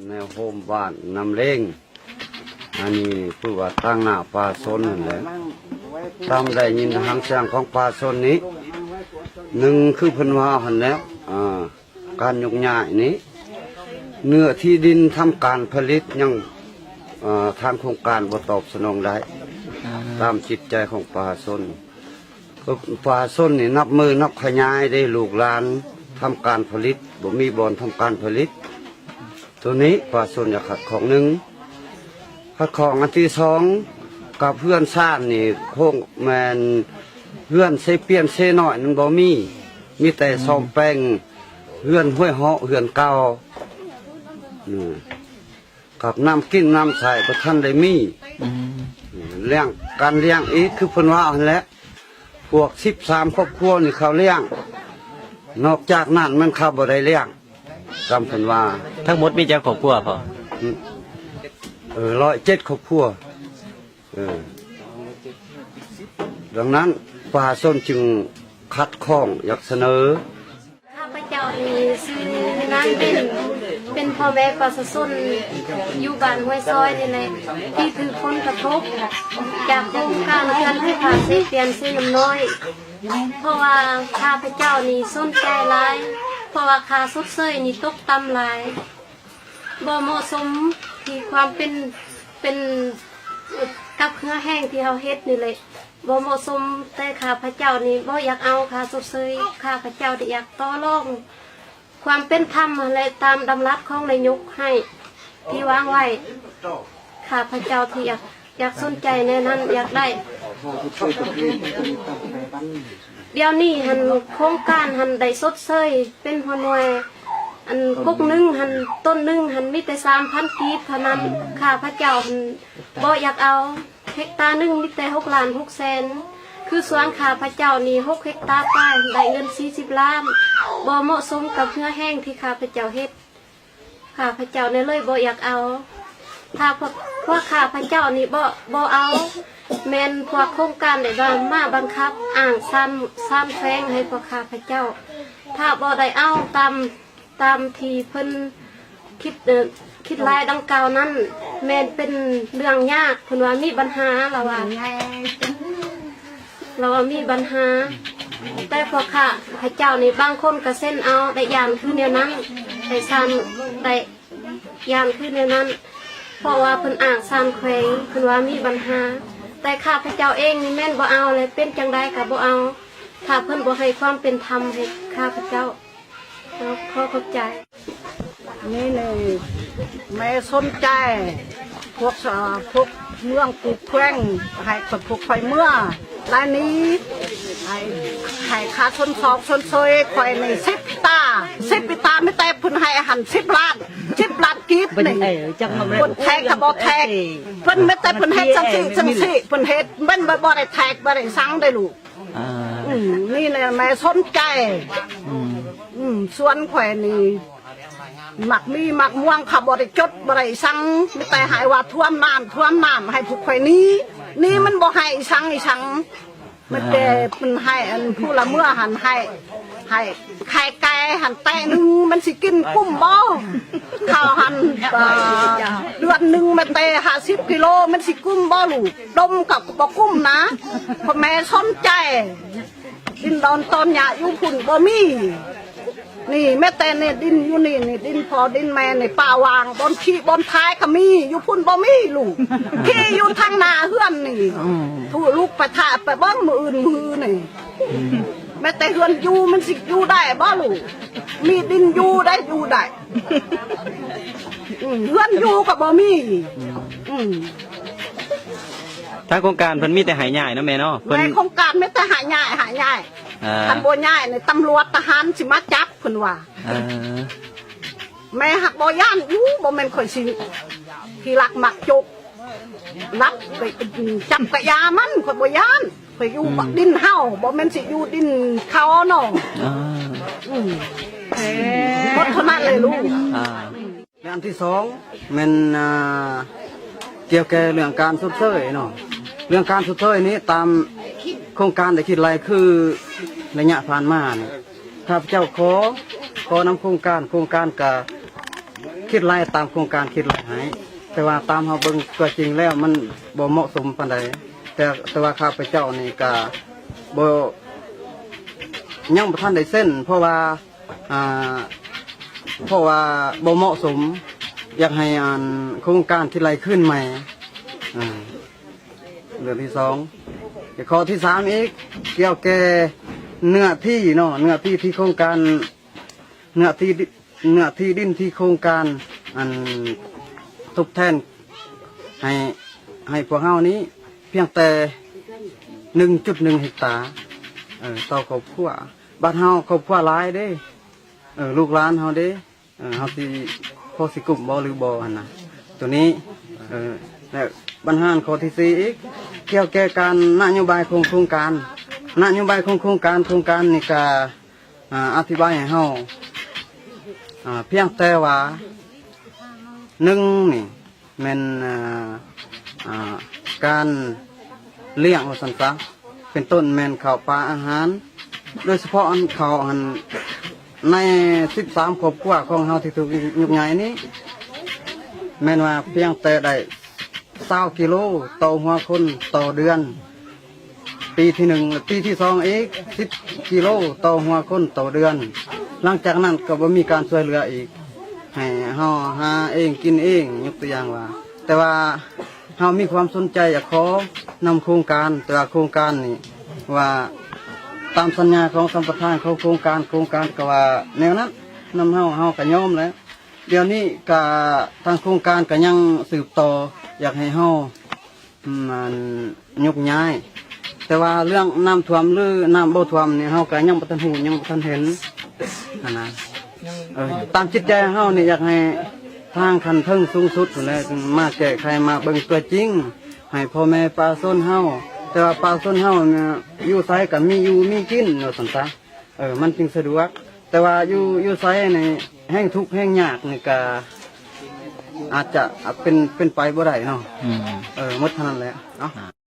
ແນວໂຮມບ້ານນ້ຳເລງ ອັນນີ້ຄືວ່າຕາງໜ້າປະຊາຊົນນັ້ນແຫຼະ ຕາມໄດ້ຍິນຫາງສຽງຂອງປະຊາຊົນນີ້ ໜຶ່ງຄືເພິ່ນວ່າຫັ້ນແຫຼະ ອ່າ ການຍົກຍ້າຍນີ້ ເນື້ອທີ່ດິນທຳການຜະລິດຍັງ ເອີ ທາງໂຄງການບໍ່ຕອບສະໜອງໄດ້ ຕາມຈິດໃຈຂອງປະຊາຊົນ. ປະຊາຊົນນີ້ນັບມື້ນັບຂະຫຍາຍເດ້ ລູກຫຼານທຳການຜະລິດ ບໍ່ມີບ່ອນທຳການຜະລິດ ໂຕນີ້ປະຊາຊົນຢາກຂັດຂ້ອງໜຶ່ງ ຂັດຂ້ອງອັນທີສອງ ກັບເຮືອນຊານນີ້ ໂຄງແມ່ນເຮືອນເຊປ່ຽນເຊນ້ອຍນັ້ນບໍ່ມີ ມີແຕ່ສ້ອມແປງເຮືອນຫ້ວຍເຫາະ ເຮືອນເກົ່າ ອືມ ກັບນ້ຳກິນນ້ຳໃຊ້ບໍ່ທັນໄດ້ມີ ອືມ ລ້ຽງ ການລ້ຽງອີກຄືເພິ່ນວ່າຫັ້ນແຫຼະ ພວກສິບສາມຄອບຄົວນີ້ເຂົາລ້ຽງ ນອກຈາກນັ້ນມັນເຂົາບໍ່ໄດ້ລ້ຽງ ຕາມເພິ່ນວ່າ. ທັງໝົດມີຈັກຄອບຄົວພໍ່? ອືມ ເອີ ຮ້ອຍເຈັດຄອບຄົວ ເອີ ດັ່ງນັ້ນປະຊາຊົນຈຶ່ງຂັດຂ້ອງ ຢາກສະເໜີ ຂ້າພະເຈົ້ານີ້ຊື່ນາງເບັນ ເປັນພໍ່ແມ່ປະຊາຊົນຢູ່ບ້ານຫ້ວຍຊອຍນີ້ແຫຼະ ທີ່ຖືກຜົນກະທົບຈາກໂຄງການເຂື່ອນໄຟຟ້າເຊປ່ຽນເຊນ້ຳນ້ອຍ ເພາະວ່າຂ້າພະເຈົ້ານີ້ສົນໃຈຫຼາຍ ເພາະວ່າຄ່າຊົດເຊີຍນີ້ຕົກຕ່ຳຫຼາຍ ບໍ່ເໝາະສົມທີ່ຄວາມເປັນ ເປັນ ກັບເຫື່ອແຮງທີ່ເຮົາເຮັດນີ້ແຫຼະ ບໍ່ເໝາະສົມ ແຕ່ຂ້າພະເຈົ້ານີ້ບໍ່ຢາກເອົາຄ່າຊົດເຊີຍ ຂ້າພະເຈົ້າໄດ້ຢາກຕໍ່ລອງຄວາມເປັນທຳຫັ້ນແຫຼະ ຕາມດຳລັດຂອງນາຍົກໃຫ້ທີ່ວາງໄວ້ ຂ້າພະເຈົ້າທີ່ຢາກ ຢາກສົນໃຈແນວນັ້ນ ຢາກໄດ້ ດຽວນີ້ຫັ້ນໂຄງການຫັ້ນໄດ້ຊົດເຊີຍເປັນຫົວໜ່ວຍ ອັນກົກໜຶ່ງຫັ້ນ ຕົ້ນໜຶ່ງຫັ້ນມີແຕ່ສາມພັນກີບເທົ່ານັ້ນ ຂ້າພະເຈົ້າຫັ້ນບໍ່ຢາກເອົາ ເຮັກຕາໜຶ່ງມີແຕ່ຫົກລ້ານຫົກແສນ ຄືສວນຂ້າພະເຈົ້ານີ້ຫົກເຮັກຕາປາຍ ໄດ້ເງິນສີ່ສິບລ້ານ ບໍ່ເໝາະສົມກັບເຫື່ອແຮງທີ່ຂ້າພະເຈົ້າເຮັດ ຂ້າພະເຈົ້ານີ້ເລີຍບໍ່ຢາກເອົາ ຖ້າພວກ ພວກຂ້າພະເຈົ້ານີ້ບໍ່ ບໍ່ເອົາ ແມ່ນພວກໂຄງການໄດ້ວ່າມາບັງຄັບອ້າງສານ ສານແຂວງໃຫ້ພວກຂ້າພະເຈົ້າ ຖ້າບໍ່ໄດ້ເອົາຕາມ ຕາມທີ່ເພິ່ນຄິດ ເອີ ຄິດຫຼາຍດັ່ງກ່າວນັ້ນ ແມ່ນເປັນເລື່ອງຍາກ ເພິ່ນວ່າມີບັນຫາ ລາວວ່າ ລາວວ່າມີບັນຫາ ແຕ່ພວກຂ້າພະເຈົ້ານີ້ບາງຄົນກະເຊັນເອົາ ໄດ້ຢ້ານຄືແນວນັ້ນ ໄດ້ສານ ໄດ້ຢ້ານຄືແນວນັ້ນ ເພາະວ່າເພິ່ນອ້າງສານແຂວງ ເພິ່ນວ່າມີບັນຫາ ແຕ່ຂ້າພະເຈົ້າເອງນີ້ແມ່ນບໍ່ເອົາ ແລະເປັນຈັ່ງໃດກະບໍ່ເອົາ ຖ້າເພິ່ນບໍ່ໃຫ້ຄວາມເປັນທຳໃຫ້ຂ້າພະເຈົ້າ. ຂໍຂອບໃຈ. ນີ້ນີ້ແມ່ສົນໃຈ ພວກ ພວກເມືອງ ພວກແຂວງ ໃຫ້ພວກຂ້ອຍເມືອ ລາຍນີ້ ໃຫ້ ໃຫ້ຄ່າຊົນຊອກຊົນເຊີຍຂ້ອຍນີ້ສິບເຮັກຕາ ສິບເຮັກຕາ ມີແຕ່ເພິ່ນໃຫ້ຫັ້ນສິບລ້ານ ສິບລ້ານກີບນີ້ ເພິ່ນແທກກະບໍ່ແທກ ເພິ່ນມີແຕ່ເພິ່ນເຮັດຈັ່ງຊີ້ຈັ່ງຊີ້ ເພິ່ນເຮັດ ມັນບໍ່ ບໍ່ໄດ້ແທກ ບໍ່ໄດ້ສັງເດ້ລູກ. ອ່າ ອືມ ນີ້ແຫຼະແມ່ສົນໃຈ ອືມ ອືມ ສວນຂ້ອຍນີ້ໝາກມີໝາກມ່ວງ ເຂົາບໍ່ໄດ້ຈົດບໍ່ໄດ້ສັງ ມີແຕ່ໃຫ້ວ່າຖ້ວມນ້ຳ ຖ້ວມນ້ຳ ໃຫ້ພວກຂ້ອຍໜີ ໜີ ມັນບໍ່ໃຫ້ອີສັງອີສັງ ມັນແຕ່ ອ່າ ເພິ່ນໃຫ້ອັນຜູ້ລະເມືອຫັ້ນ ໃຫ້ ໃຫ້ໄຂ່ໄກ່ຫັ້ນແຕະໜຶ່ງ ມັນຊິກິນກຸ້ມບໍ່? ເຂົ້າຫັ້ນ ເອີ ເດືອນໜຶ່ງມາແຕ່ຫ້າສິບກິໂລ ມັນຊິກຸ້ມບໍ່ລູກ? ດົມກໍບໍ່ກຸ້ມນະ ພໍ່ແມ່ສົນໃຈ ດິນດອນຕອນຫຍ້າຢູ່ພຸ້ນບໍ່ມີ ນີ້ແມ້ແຕ່ນີ້ດິນຢູ່ນີ້ ນີ້ດິນພໍ່ດິນແມ່ນີ້ປ່າຫວ່າງ ບ່ອນຂີ້ບ່ອນຖ່າຍກໍມີ ຢູ່ພຸ້ນບໍ່ມີລູກ ຂີ້ຢູ່ທາງໜ້າເຮືອນນີ້ ອືມ ທຸລູກໄປຖ້າໄປເບິ່ງມື້ອື່ນມື້ຮືນີ້ ອືມ ແມ້ແຕ່ເຮືອນຢູ່ມັນຊິຢູ່ໄດ້ບໍ່ລູກ? ມີດິນຢູ່ໄດ້ ຢູ່ໄດ້ ອືມ ເຮືອນຢູ່ກໍບໍ່ມີ ອືມ ອືມ ທາງໂຄງການເພິ່ນມີແຕ່ໃຫ້ຍ້າຍເນາະແມ່ເນາະ ເພິ່ນ ແມ່ ໂຄງການມີແຕ່ໃຫ້ຍ້າຍ ໃຫ້ຍ້າຍ ອ່າ ຄັນບໍ່ຍ້າຍນີ້ຕຳຫຼວດທະຫານຊິມາຈັບເພິ່ນວ່າ ເອີ ແມ່ຫາກບໍ່ຢ້ານຢູ່ ບໍ່ແມ່ນຂ້ອຍຊິຂີ້ລັກມັກຈົກ ລັກໄປຈັບກະຢ່າມັນ ຂ້ອຍບໍ່ຢ້ານ ຂ້ອຍຢູ່ ອືມ ດິນເຮົາ ບໍ່ແມ່ນຊິຢູ່ດິນເຂົາເນາະ ອ່າ ອືມ ໝົດເທົ່ານັ້ນເລີຍລູກ ອ່າ ແລະອັນທີສອງແມ່ນ ອ່າ ກ່ຽວແກ່ເລື່ອງການຊົດເຊີຍເນາະ ເລື່ອງການຊົດເຊີຍນີ້ຕາມໂຄງການໄດ້ຄິດໄລ່ ຄືໄລຍະຜ່ານມານີ້ ຂ້າພະເຈົ້າຂໍ ຂໍນຳໂຄງການ ໂຄງການກະ ຄິດໄລ່ຕາມໂຄງການຄິດໄລ່ໃຫ້ ແຕ່ວ່າຕາມເຮົາເບິ່ງຕົວຈິງແລ້ວມັນບໍ່ເໝາະສົມປານໃດ ແຕ່ ແຕ່ວ່າຂ້າພະເຈົ້ານີ້ກະບໍ່ ຍັງບໍ່ທັນໄດ້ເຊັນ ເພາະວ່າ ອ່າ ເພາະວ່າບໍ່ເໝາະສົມ ຢາກໃຫ້ອັນໂຄງການຄິດໄລ່ຄືນໃໝ່ ອ່າ ເລື່ອງທີສອງ ແລະ ຂໍ້ທີສາມອີກ ກ່ຽວແກ່ເນື້ອທີ່ເນາະ ເນື້ອທີ່ທີ່ໂຄງການ ເນື້ອທີ່ດິ ເນື້ອທີ່ດິນທີ່ໂຄງການ ອັນ ທົດແທນໃຫ້ ໃຫ້ພວກເຮົານີ້ ພຽງແຕ່ໜຶ່ງຈຸດໜຶ່ງເຮັກຕາ ເອີ ຕໍ່ຄອບຄົວ. ບາດເຮົາຄອບຄົວຫຼາຍເດ້ ເອີ ລູກຫຼານເຮົາເດ້ ເອີ ເຮົາຊິພໍຊິກຸ້ມບໍ່ ຫຼືບໍ່ຫັ້ນນະ ໂຕນີ້. ເອີ ແລະ ບັນຫາຂໍ້ທີສີ່ອີກ ກ່ຽວແກ່ການນະໂຍບາຍຂອງໂຄງການ ນະໂຍບາຍຂອງໂຄງການ ໂຄງການນີ້ກະ ອາ ອະທິບາຍໃຫ້ເຮົາ ອາ ພຽງແຕ່ວ່າ ໜຶ່ງນີ້ແມ່ນ ອາ ອາ ການລ້ຽງວ່າຊັ້ນຊະ ເປັນຕົ້ນແມ່ນເຂົ້າປາອາຫານ ໂດຍສະເພາະອັນເຂົ້າຫັ້ນ ໃນສິບສາມຄອບຄົວຂອງເຮົາທີ່ຖືກຍຸກຍ້າຍນີ້ ແມ່ນວ່າພຽງແຕ່ໄດ້ຊາວກິໂລຕໍ່ຫົວຄົນຕໍ່ເດືອນ ປີທີໜຶ່ງ ແລະ ປີທີສອງອີກສິບກິໂລຕໍ່ຫົວຄົນຕໍ່ເດືອນ. ຫຼັງຈາກນັ້ນກໍບໍ່ມີການຊ່ວຍເຫຼືອອີກ ໃຫ້ເຮົາຫາເອງກິນເອງ ຍົກຕົວຢ່າງວ່າ ແຕ່ວ່າເຮົາມີຄວາມສົນໃຈຢາກຂໍນຳໂຄງການ ແຕ່ວ່າໂຄງການນີ້ວ່າຕາມສັນຍາຂອງສຳປະທານຂອງໂຄງການ ໂຄງການກໍວ່າແນວນັ້ນນຳເຮົາ ເຮົາກໍຍອມແຫຼະ. ດຽວນີ້ກະທາງໂຄງການກະຍັງສືບຕໍ່ ຢາກໃຫ້ເຮົາ ອືມ ອັນ ຍົກຍ້າຍ ແຕ່ວ່າເລື່ອງນ້ຳຖ້ວມ ຫຼື ນ້ຳບໍ່ຖ້ວມນີ້ ເຮົາກະຍັງບໍ່ທັນຮູ້ ຍັງບໍ່ທັນເຫັນຫັ້ນນະ. ເອີ ຕາມຈິດໃຈເຮົານີ້ ຢາກໃຫ້ທາງຂັ້ນເທິງສູງສຸດພຸ້ນແຫຼະ ຈຶ່ງມາແກ້ໄຂ ມາເບິ່ງຕົວຈິງໃຫ້ພໍ່ແມ່ປະຊາຊົນເຮົາ ແຕ່ວ່າປະຊາຊົນເຮົານີ້ ຢູ່ໃສກະມີຢູ່ມີກິນວ່າຊັ້ນຊະ. ເອີ ມັນຈຶ່ງສະດວກ ແຕ່ວ່າຢູ່ ຢູ່ໃສນີ້ແຮງທຸກແຮງຍາກນີ້ກະອາດຈະເປັນ ເປັນໄປບໍ່ໄດ້ເນາະ. ອືມ ເອີ ໝົດເທົ່ານັ້ນແຫຼະເນາະ.